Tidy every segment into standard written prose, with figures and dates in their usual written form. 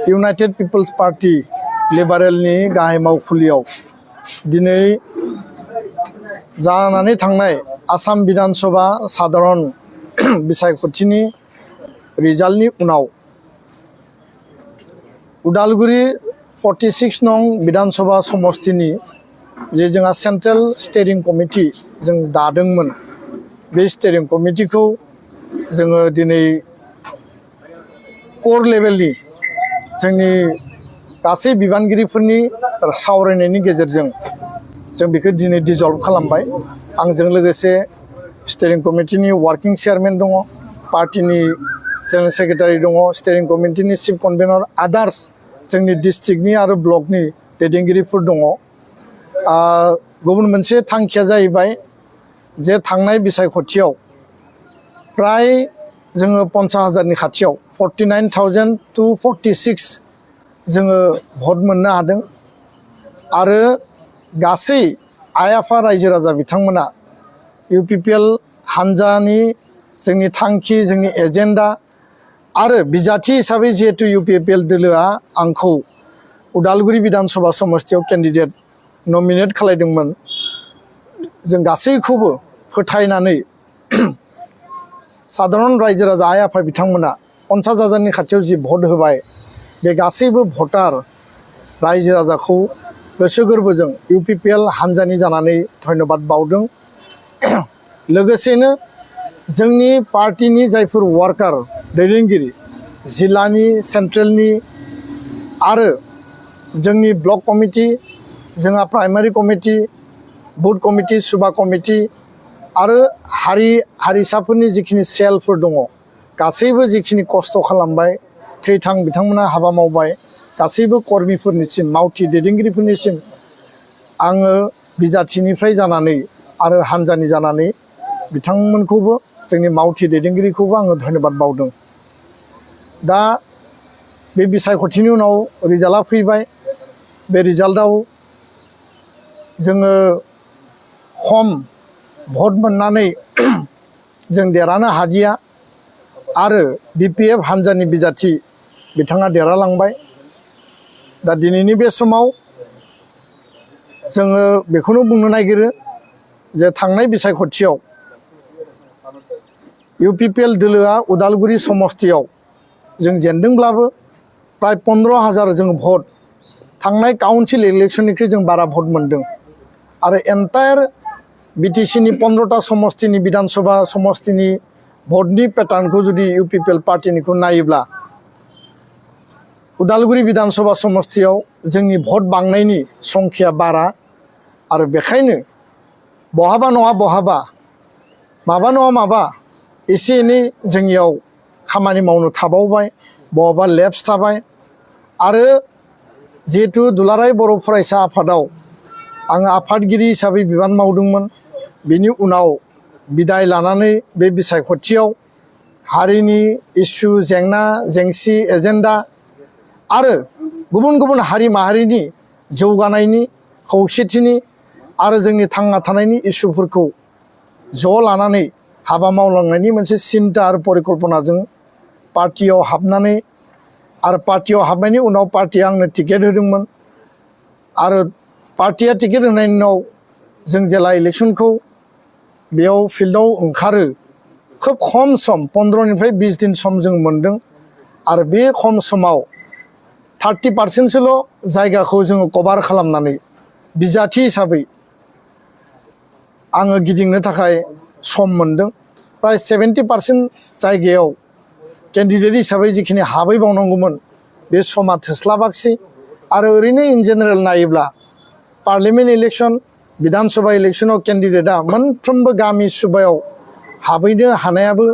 United people's party लिबारेलनि गाहाय मावखुलियाव दिनै जानानै थांनाय आसाम विधानसभा साधारन बिसायख'थिनि रिजाल्टनि उनाव उदालगुरि 46 नं विधानसभा समष्टिनि जे जोंहा सेन्ट्रेल स्टेरिं कमिटि जों दादोंमोन बे स्टेरिं कमिटिखौ जोङो दिनै कोर लेभेलनि जोंनि गासै बिबानगिरिफोरनि सावरायनायनि गेजेरजों जों बेखौ दिनै डिजल्भ खालामबाय। आंजों लोगोसे स्टेरिं कमिटिनि वार्किं चेयारमेन दङ, पार्टिनि जेनेरेल सेक्रेटारि दङ, स्टेरिं कमिटिनि चिफ कनभेनर, आदार्स जोंनि डिस्ट्रिक्टनि आरो ब्लकनि दैदेनगिरिफोर दङ। गुबुन मोनसे थांखिया जाहैबाय जे थांनाय बिसायख'थियाव प्राय जोङो 50,000नि खाथियाव 49,246 जोङो भट मोननो हादों आरो गासै आइ आफा रायजो राजा बिथांमोना UPPL हान्जानि जोंनि थांखि, जोंनि एजेन्डा आरो बिजाथि हिसाबै जिहेतु UPPL दोलोआ आंखौ उदालगुरि विधानसभा समष्टियाव केन्डिडेट नमिनेट खालामदोंमोन, जों गासैखौबो फोथायनानै साधारन रायजो राजा आइ आफा बिथांमोना 50,000नि खाथियाव जि भट होबाय बे गासैबो भटार रायजो राजाखौ गोसो गोरबोजों UPPL हान्जानि जानानै धन्यबाद बावदों। लोगोसेनो जोंनि पार्टिनि जायफोर वार्कार दैदेनगिरि जिल्लानि, सेन्ट्रेलनि आरो जोंनि ब्लक कमिटि, जोंहा प्राइमारि कमिटि, बुथ कमिटि, सुबा कमिटि आरो हारिसाफोरनि जिखिनि सेलफोर दङ, गासैबो जिखिनि खस्थ' खालामबाय, थैथां बिथांमोना हाबा मावबाय, गासैबो कर्मिफोरनिसिम, मावथि दैदेनगिरिफोरनिसिम आङो बिजाथिनिफ्राय जानानै आरो हान्जानि जानानै बिथांमोनखौबो, जोंनि मावथि दैदेनगिरिखौबो आङो धन्यबाद बावदों। दा बे बिसायख'थिनि उनाव रिजाल्टआ फैबाय। बे रिजाल्टआव जोङो खम भट मोननानै जों देरहानो हादिया आरो BPF हान्जानि बिजाथि बिथाङा देरहालांबाय। दा दिनैनि बे समाव जोङो बेखौनो बुंनो नागिरो जे थांनाय बिसायख'थियाव UPPL दोलोआ उदालगुरि समष्टियाव जों जेनदोंब्लाबो प्राय 15,000 जों भट, थांनाय काउन्सिल इलेक्शननिख्रुइ जों बारा भट मोनदों आरो एन्टायार BTCनि 15टा समष्टिनि विधानसभा समष्टिनि भटनि पेटार्नखौ जुदि UPPL पार्टिनिखौ नायोब्ला उदालगुरि विधानसभा समष्टियाव जोंनि भट बांनायनि संख्या बारा आरो बेखायनो बहाबा नङा बहाबा, माबा नङा माबा एसे एनै जोंनियाव खामानि मावनो थाबावबाय, बहाबा लेप्स थाबाय आरो जिहेतु दुलाराय बर' फरायसा आफादाव आङो आफादगिरि हिसाबै बिबान मावदोंमोन, बिनि उनाव बिदाय लानानै बे बिसायख'थियाव हारिनि इसु, जेंना जेंसि, एजेन्डा आरो गुबुन गुबुन हारि माहारिनि जौगानायनि, खौसेथिनि आरो जोंनि थांना थानायनि इसुफोरखौ ज' लानानै हाबा मावलांनायनि मोनसे सिन्ता आरो परिकल्पनाजों पार्टियाव हाबनानै आरो पार्टियाव हाबनायनि उनाव पार्टिया आंनो टिकेट होदोंमोन आरो पार्टिया टिकेट होनायनि उनाव जों जेला इलेक्शनखौ बेयाव फिल्डआव ओंखारो, खोब खम सम 15निफ्राय 20 दिन सम जों मोनदों आरो बे खम समाव 30% जायगाखौ जोङो कभार खालामनानै बिजाथि हिसाबै आङो गिदिंनो थाखाय सम मोनदों। प्राय 70% जायगायाव केन्डिडेट हिसाबै जिखिनि हाबैबावनांगौमोन बे समा थोस्लाबाखिसै आरो ओरैनो इन जेनेरेल नायोब्ला पार्लियामेन्ट इलेक्शन, विधानसभा इलेक्शनाव केन्डिडेटआ मोनफ्रोमबो गामि सुबायाव हाबैनो हानायाबो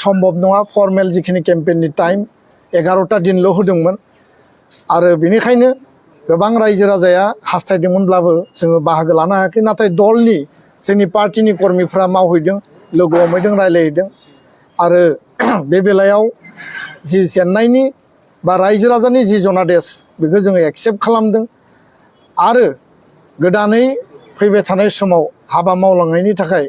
सम्भब नङा। फर्मेल जिखिनि केम्पेइननि टाइम 11टा दिनल' होदोंमोन आरो बेनिखायनो गोबां रायजो राजाया हास्थायदोंमोनब्लाबो जोङो बाहागो लानो हायाखै। नाथाय दलनि जोंनि पार्टिनि कर्मिफ्रा मावहैदों, लोगो हमहैदों, रायलायहैदों आरो बे बेलायाव जि जेननायनि बा रायजो राजानि जि जनादेस बेखौ जोङो एक्सेप्ट खालामदों आरो गोदानै फैबाय थानाय समाव हाबा मावलांनायनि थाखाय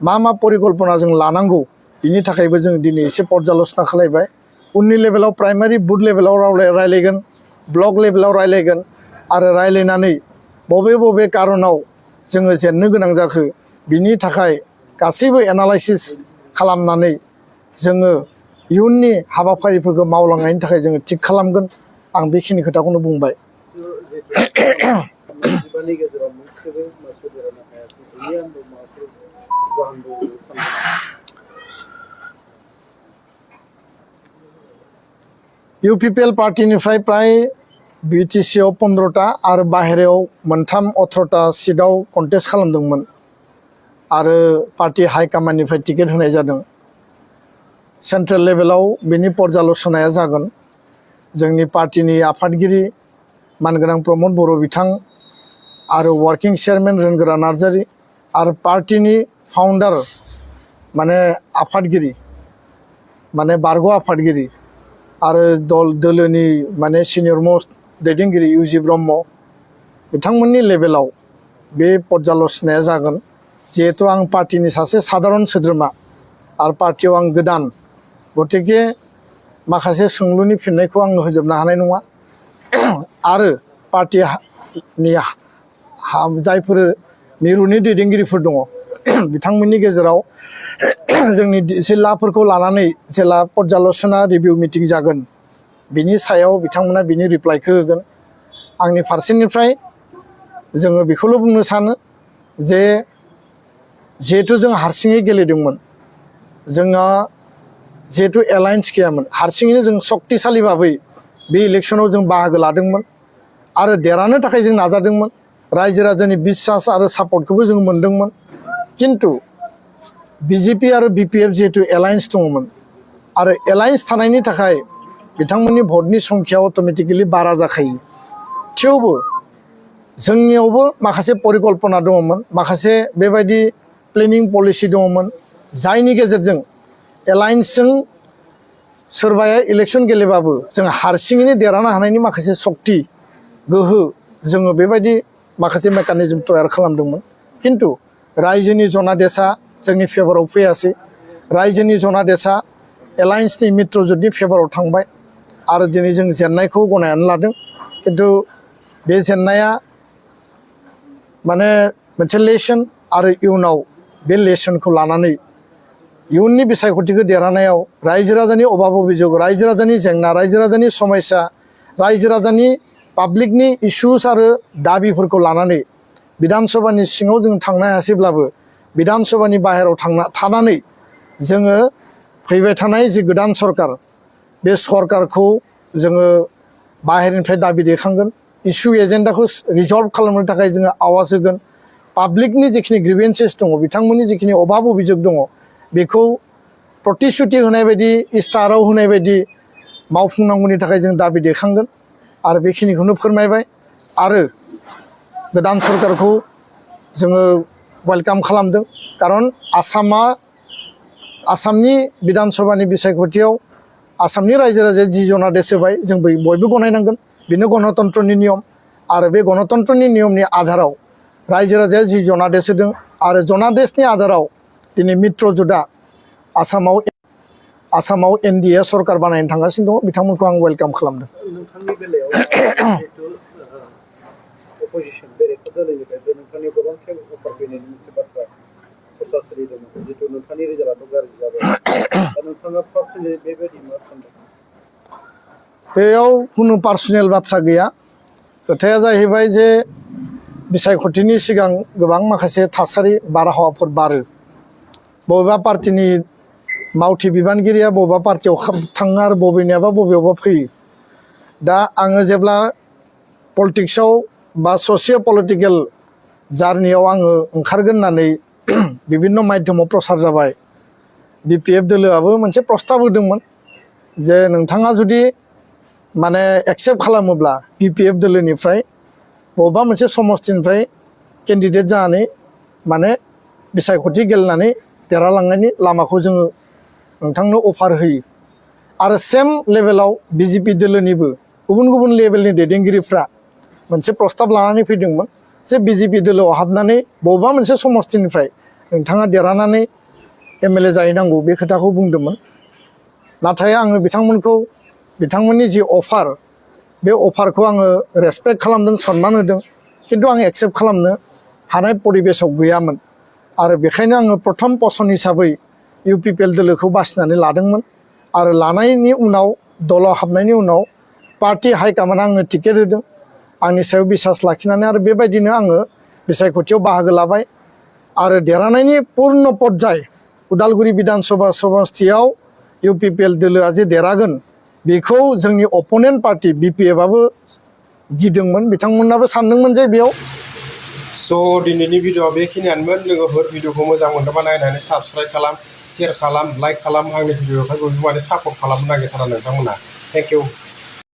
मा मा परिकल्पना जों लानांगौ बिनि थाखायबो जों दिनै एसे पर्यालोचना खालामबाय। उननि लेभेलाव प्राइमारि बुथ लेभेलाव रायलायगोन, ब्लक लेभेलाव रायलायगोन आरो रायलायनानै बबे बबे कारनाव जोङो जेननो गोनां जाखो बिनि थाखाय गासैबो एनालाइसिस खालामनानै जोङो इयुननि हाबाफारिफोरखौ मावलांनायनि थाखाय जोङो थिग खालामगोन आं बेखिनि खोथाखौनो बुंबाय इउपिपिएल पार्टीनिफ्राय प्राय बिटिसिआव 15टा आरो बाहेरायाव मोनथाम 18टा सिटआव कन्टेस्ट खालामदोंमोन आरो पार्टी हाइकमान्डनिफ्राय टिकेट होनाय जादों सेन्ट्रेल लेभेलाव बिनि पर्यालोचनाया जागोन जोंनि पार्टीनि आफादगिरि मानगोनां प्रमद बर' बिथां आरो वर्किं चेयारमेन रोनगोरा नार्जारी आरो पार्टीनि फाउन्डार माने आफादगिरि माने बारग' आफादगिरि आरो दोलोनि माने सिनियर मोस्ट दैदेनगिरि इउजि ब्रह्म बिथांमोननि लेभेलाव बे पर्यालोचनाया जागोन जिहेतु आं पार्टीनि सासे साधारन सोद्रोमा आरो पार्टीयाव आं गोदान गतिके माखासे सोंलुनि फिननायखौ आं होजोबनो हानाय नङा आरो पार्टीनि जायफोर मिरुनि दैदेनगिरिफोर दङ बिथांमोननि गेजेराव जोंनि जिल्लाफोरखौ लानानै जेला पर्यालोचना रिभिउ मिटिं जागोन बिनि सायाव बिथांमोना बिनि रिप्लाइखौ होगोन आंनि फारसेनिफ्राय जोङो बेखौल' बुंनो सानो जे जिहेतु जों हारसिङै गेलेदोंमोन जोंहा जिहेतु एलायन्स गैयामोन हारसिङैनो जों शक्तिशाली भाबै बे इलेक्सनाव जों बाहागो लादोंमोन आरो देरहानो थाखाय जों नाजादोंमोन रायजो राजानि बिश्वास आरो सापर्टखौबो जों मोनदोंमोन किन्तु बिजेपि आरो बिपिएफ जिहेतु एलायन्स दङमोन आरो एलायन्स थानायनि थाखाय बिथांमोननि भटनि संख्याया अट'मेटिकेलि बारा जाखायो थेवबो जोंनियावबो माखासे परिकल्पना दङमोन माखासे बेबायदि प्लेनिं पलिसि दङमोन जायनि गेजेरजों एलायन्सजों सोरबाया इलेक्सन गेलेबाबो जों हारसिङैनो देरहानो हानायनि माखासे शक्ति गोहो जोङो बेबायदि माखासे मेकानिजम तयार खालामदोंमोन किन्तु रायजोनि जनादेशआ जोंनि फेभराव फैयासै रायजोनि जनादेशआ एलायन्सनि मित्रजोतनि फेभराव थांबाय आरो दिनै जों जेननायखौ गनायनानै लादों किन्तु बे जेननाया माने मोनसे लेसन आरो इयुनाव बे लेसनखौ लानानै इयुननि बिसायख'थिखौ देरहानायाव रायजो राजानि अभाब अभियोग रायजो राजानि जेंना रायजो राजानि समस्या रायजो राजानि पाब्लिकनि इस्युस आरो दाबिफोरखौ लानानै बिधान सभानि सिङाव जों थांनो हायासैब्लाबो बिधान सभानि बाहेरायाव थानानै जोङो फैबाय थानाय जि गोदान सरकार बे सरकारखौ जोङो बाहेरनिफ्राय दाबि दैखांगोन इस्यु एजेन्डाखौ रिजल्भ खालामनो थाखाय जोङो आवाज होगोन पाब्लिकनि जिखिनि ग्रिभेन्सेस दङ बिथांमोननि जिखिनि अभाब अभियोग दङ बेखौ प्रतिश्रुति होनाय बायदि इस्टाराव होनाय बायदि मावफुंनांगौनि थाखाय जों दाबि दैखांगोन आरो बेखिनिखौनो फोरमायबाय आरो गोदान सरकारखौ जोङो वेलकाम खालामदों कारन आसामनि बिधान सभानि बिसायख'थियाव आसामनि रायजो राजाया जि जनादेश होबाय जों बयबो गनायनांगोन बेनो गणतन्त्रनि नियम आरो बे गणतन्त्रनि नियमनि आधाराव रायजो राजाया जि जनादेश होदों आरो जनादेशनि आधाराव दिनै मित्रजोतआ आसामाव एनडिए सरकार बानायनो थांगासिनो दङ बिथांमोनखौ आं वेलकाम खालामदों नोंथांनि बेलायाव जिहेतु अपोजिसन बेरेखा दोलोनिफ्राय नोंथांनि गोबां खेब अफार फैनायनि मोनसे बाथ्रा चर्चा सोलिदोंमोन जिहेतु नोंथांनि रिजाल्टआथ' गाज्रि जाबाय दा नोंथाङा पार्सनेलि बेबायदि मा सानदों बेयाव खुनु पार्सनेल बाथ्रा गैया खोथाया जाहैबाय जे बिसायख'थिनि सिगां गोबां माखासे थासारि बारहावाफोर बारो बबेबा पार्टीनि मावथि बिबानगिरिया बबेबा पार्टीयाव थाङो आरो बबेनियाबा बबेयावबा फैयो दा आङो जेब्ला पलिटिक्सआव बा ससिय' पलिटिकेल जार्नियाव आङो ओंखारगोन होननानै बिभिन्न माध्यमाव प्रसार जाबाय बिपिएफ दोलोआबो मोनसे प्रस्ताब होदोंमोन जे नोंथाङा जुदि माने एक्सेप्ट खालामोब्ला बिपिएफ दोलोनिफ्राय बबेबा मोनसे समस्तिनिफ्राय केन्डिडेट जानानै माने बिसायख'थि गेलेनानै देरहालांनायनि लामाखौ जोङो नोंथांनो अफार होयो आरो सेम लेभेलाव बिजेपि दोलोनिबो गुबुन गुबुन लेभेलनि दैदेनगिरिफ्रा मोनसे प्रस्ताब लानानै फैदोंमोन जे बिजेपि दोलोआव हाबनानै बबेबा मोनसे समस्तिनिफ्राय नोंथाङा देरहानानै एमएलए जाहैनांगौ बे खोथाखौ बुंदोंमोन नाथाय आङो बिथांमोननि जि अफार बे अफारखौ आङो रेसपेक्ट खालामदों सनमान होदों खिन्थु आं एक्सेप्ट खालामनो हानाय परिबेसाव गैयामोन आरो बेखायनो आङो प्रथम पसन हिसाबै UPPL दोलोखौ बासिनानै लादोंमोन आरो लानायनि उनाव दलाव हाबनायनि उनाव पार्टी हाइकमान्डआ आंनो टिकेट होदों आंनि सायाव बिसास लाखिनानै आरो बेबायदिनो आङो बिसायख'थियाव बाहागो लाबाय आरो देरहानायनि पुर्ण पर्याय उदालगुरि बिधानसभा समस्तियाव UPPL दोलोआ जे देरहागोन बेखौ जोंनि अपोनेन्ट पार्टी BPF आबो गिदोंमोन बिथांमोनाबो सानदोंमोन जे बेयाव स' दिनैनि भिडिअ'आ बेखिनियानोमोन लोगोफोर भिडिअ'खौ मोजां मोनदोंबा नायनानै साबस्क्राइब खालाम शेयार खालाम लाइक खालाम आंनि भिडिअ'खौ बयबो माने सापर्ट खालामनो नागिरथारा नोंथांमोना थेंक इउ